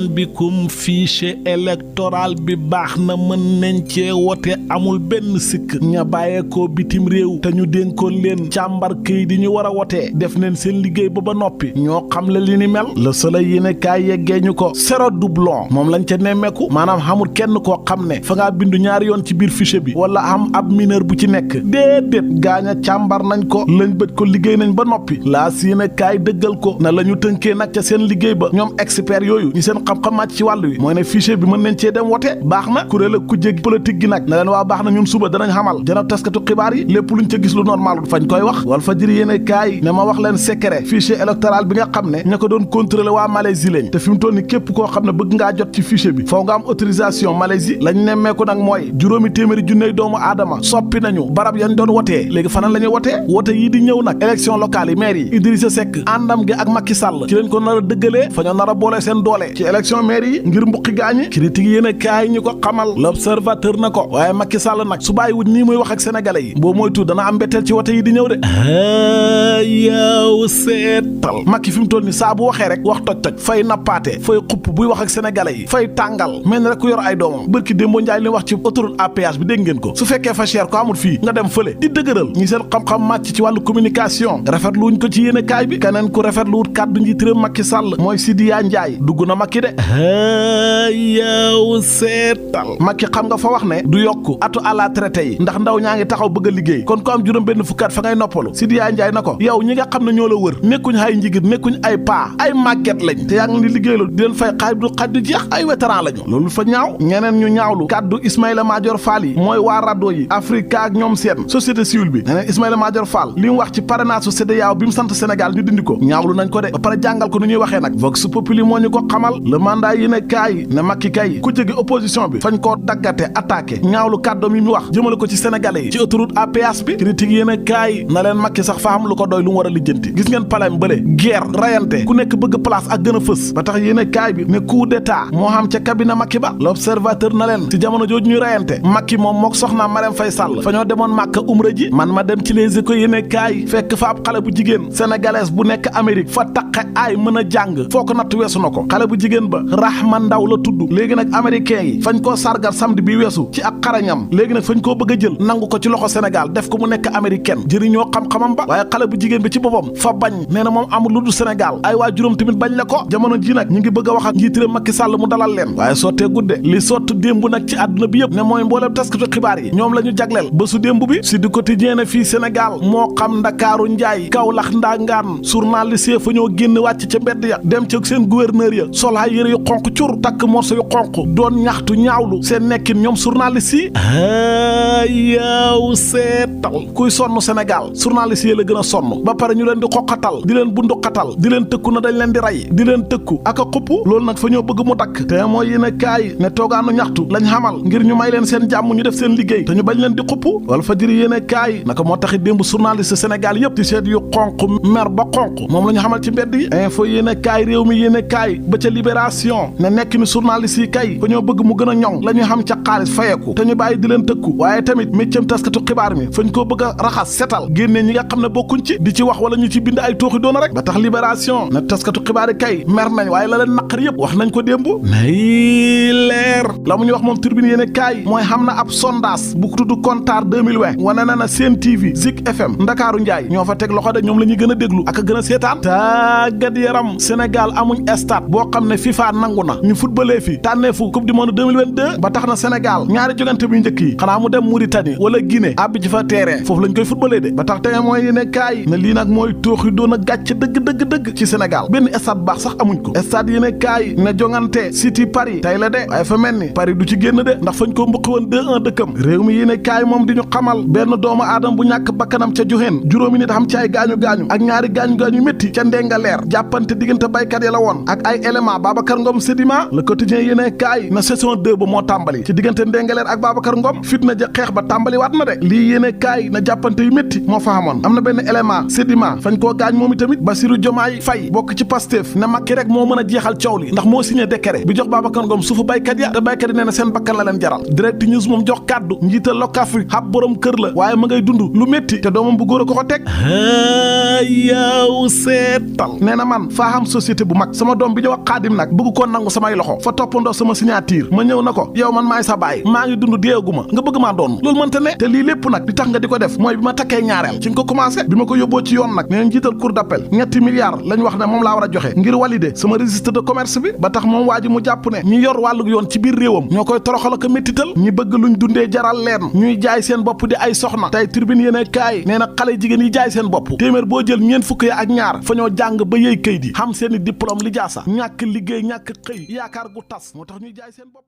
marhaban bikum fichier électoral bi baax na mën nañ cee wote amul benn sikk ña bàyyeekoo bitim réew te ñu dénkoon leen càmbar këy di ñu war a wotee def neen seen liggéey ba noppi ñoo xam le li ni mel Le Soleil yéene kaay yeggee ñu ko zéro doublon moom lañ ca nemmeeku maanaam xamul kenn koo xam ne fa ngaa bindu ñaari yoon ci biir fichier bi wala am ab mineur bu ci nekk déedéet gaaña càmbar nañ ko lañ bëj ko liggéey nañ ba noppi laas yéene kaay dëggal ko na la ñu tënkee nag ca seen liggéey ba ñoom expert yooyu ñu seen xam-xam màcc ci wàllu wi mooy ne fichier bi mën nañ cee dem wote baax na kuréel ak ku jéggi politique gi nag na leen waa baax na ñun suba danañ xamal jana taskatu xibaar yi lépp luñ ca gis lu normal fañ koy wax Walf Fadjri yéene kaay ne ma wax leen secret fichier électoral bi nga xam ne ña ko doon contrôler waa Malaisie lañ te fi mu toll ni képp koo xam ne bëgg ngaa jot ci fichier bi foo nga am autorisation Malaisie lañ nemmeeku nag mooy 2,000 doomu aadama soppi nañu barab yañ doon wotee léegi fanaan la ñuy wotee wote yi di ñëw nag élection locale yi maire yi Idrissa Seck àndam gi ak Macky Sall ci leen ko nar a dëggalee fa ñoo nar a boole seen doole ci élection maire yi ngir mbuqi gaañi critique yéen a kaay ñu ko xamal l'observateur na ko waaye Macky Sall nag su bàyyi wut nii muy wax ak sénégalais yi boo moytu dana am mbetteel ci wote yi di ñëw de yow seetal Macky fi mu toll ni saa bu waxee rek wax toj-toj fay nappaate fay xupp buy wax ak sénégalais yi fay tàngal mel ni rek ku yor ay doomam bërki démboo njaay li wax ci autoroute à péage bi dégg ngeen ko su fekkee fa cher ko amul fii nga dem fële di dëgëral ñi seen xam-xam màcc ci wàllu communication rafetlu wuñ ko ci yéene kaay bi keneen ku rafetlu wut kàddu njiitëram Macky Sall mooy Sidiya Ndiaye dugg na Macky de yow seetal Macky xam nga fa wax ne du yokk atu à la traité yi ndax ndaw ñaa ngi taxaw bëgg a liggéey kon ko am juróom benn fukkaat fa ngay noppalu Sidiya Ndiaye na ko yow ñi nga xam ne ñoo la wër nekkuñ ay njigit nekkuñ ay paa ay màgget lañ te yaa ngi di liggéeylu di leen fay xaay du xaj du jeex ay vétéran lañu loolu fa ñaaw ñeneen ñu ñaawlu kàddu Ismaïla Madior Fall yi mooy waa rado yi Africa ak ñoom seen société civile bi neneen Ismaïla Madior Fall li mu wax ci parrainage su CEDEAO bi mu sant Sénégal ñu dindi ko ñaawlu nañ ko de ba pare jàngal ko nu ñuy waxee nag Vox Populi moo ñu ko xamal le mandat yi ne kaay ne Macky kay ku jege opposition bi fañ koo daggate attaqué ñaawlu kàddoom yi mu wax jëmale ko ci sénégalais yi ci autoroute à péage bi critique yi ne kaay na leen Macky sax fa am lu ko doy lu mu war a lijjanti gis ngeen palem bële guerre rayante ku nekk bëgg place ak gën a fës ba tax yéene kaay bi ne coup d'état moo xam ca cabinet Macky ba l'observateur na leen ci jamono jooju ñuy rayante Macky moom mook soxna Marème Faye Sall fa ñoo demoon Màkka umra ji man ma dem ci Les Échos yéene kaay fekk fa ab xale bu jigéen sénégalaise bu nekk Amérique fa taqe ay mën a jàng foo ko natt weesu na ko xale bu jigéen ba Rahma Ndaw la tudd léegi nag américain yi fañ koo sargal samedi bi weesu ci ak xarañam léegi nag fañ koo bëgg a jël nangu ko ci loxo Sénégal def ko mu nekk américaine jëriñoo xam-xamam ba waaye xale bu jigéen bi ci boppam fa bañ nee na moom amul lu dul Sénégal ay waa juróom tamit bañ la ko jamono ji nag ñu ngi bëgg a wax ak njiitëram Macky Sall mu dalal leen waaye sottee gudde li sott démb nag ci àdduna bi yëpp ne mooy mbooleem taskatu xibaar yi ñoom la ñu jagleel ba su démb bi si du quotidien ne fii Sénégal moo xam Ndakaaru Njaay Kaolack Ndangaan journaliste fa ñoo génn wàcc ca mbedd ya dem ca seen gouverneur ya sol ay yëre yu xonq cur takk morso yu xonq doon ñaxtu ñaawlu seen nekkin ñoom journaliste yi yow seetal kuy sonn Sénégal journaliste yi la gën a sonn ba pare ñu leen di xoqatal di leen bundu xatal di leen tëkku na dañ leen di rey di leen tëkku ak a xupp loolu nag fa ñoo bëgg mu dakk te mooy yéen a kaay ne toogaanu ñaxtu lañ xamal ngir ñu may leen seen jàmm ñu def seen liggéey te ñu bañ leen di xupp Walf Fadjri yéen a kaay naka moo taxit démb journaliste Sénégal yëpp ci seet yu xonq mer ba xonq moom la ñu xamal ci mbedd yi info yéen a kaay réew mi yéen a kaay ba ca libération ne nekk ni journaliste yi kay fa ñoo bëgg mu gën a ñoŋ la ñu xam ca xaalis fayeku te ñu bàyyi di leen tëkku waaye tamit méccam taskatu xibaar mi fañ koo bëgg a raxas setal génne ñi nga xam ne bokkuñ ci di ci wax wala ñu ci bind ay tooxi doona rek ba tax libération ne taskatu xibaar yi kay mer nañ waaye la leen naqar yëpp wax nañ ko démb nay leer la mu ñu wax moom Tribune yéen kaay mooy xam na ab sondage bu tudd Kontar 2020 wane na Sen TV Zik FM Ndakaaru Njaay ñoo fa teg loxo de ñoom la ñuy gën a déglu ak a gën a seetaan tàggat yaram Sénégal amuñ stade boo xam ne FIFA nangu na ñu footballee fi tànneefu coupe du monde 2022 ba tax na Sénégal ñaari jogante bu njëkk yi xanaa mu dem Mauritanie wala Guinée abbi ci fa terrain foofu lañ koy footballee de ba tax te mooy yéen kaay ne lii nag mooy tooxi doon a gàcc dëgg ci Sénégal benn stade baax sax amuñ ko stade yéen kaay ne jongante City Paris tey la de waaye fa mel ni Paris du ci génn de ndax fañ ko mbuqi woon 2-1 dëkkam réew mi yéen kaay moom di ñu xamal benn doomu aadama bu ñàkk bakkanam ca Joxeen juróomi nit xam ci ay gaañu-gaañu ak ñaari gaañu-gaañu métti ca Ndengaleer jàppante diggante baykat ya la woon ak ay élément Babacar Ngom Sedima Le Quotidien yéen kaay na saison 2 ba moo tàmbali ci diggante Ndengaleer ak Babacar Ngom fitna ja xeex ba tàmbali waat na de lii yéen kaay na jàppante yu métti moo fa xamoon am na benn élément Sedima fañ koo gaañ moom itamit Bassirou Diomaye Faye bokk ci Pastef ne Macky rek moo mën a jeexal coow li ndax moo signé décret bi jox Babacar Ngom suufu baykat ya te baykat yi nee na seen bakkan la leen jaral Direct News moom jox kàddu njiital Locafrique xab borom kër la waaye ma ngay dund lu métti te doomam bu góor a ko ko teg yow seetal nee na man faa xam société bu mag sama doom bi ñu wax Xaadim nag bëgg koo nangu samay loxo fa toppandoo sama signature ma ñëw na ko yow man maay sa baay maa ngi dund deeguma nga bëgg maa doon loolu mënta ne te lii lépp nag di tax nga di ko def mooy bi ma takkee ñaareel ci nga ko commencé bi ma ko yóbboo ci yoon nag nee njiital cour d'appel ñetti milliards lañ wax ne moom laa war a joxe ngir valider sama registre de commerce bi ba tax moom waa ji mu jàpp ne ñi yor wàllug yoon ci biir réewam ñoo koy toroxal ak méttital ñi bëgg luñ dundee jaral leen ñuy jaay seen bopp di ay soxna tey tribune yéene kaay nee na xale jigéen yi jaay seen bopp téeméer boo jël ñeen fukk ya ak ñaar fa ñoo jàng ba yëy këy di xam seeni diplôme li jaasa ñàkk liggéey ñàkk xëy yaakaar gu tas moo tax ñuy jaay seen bopp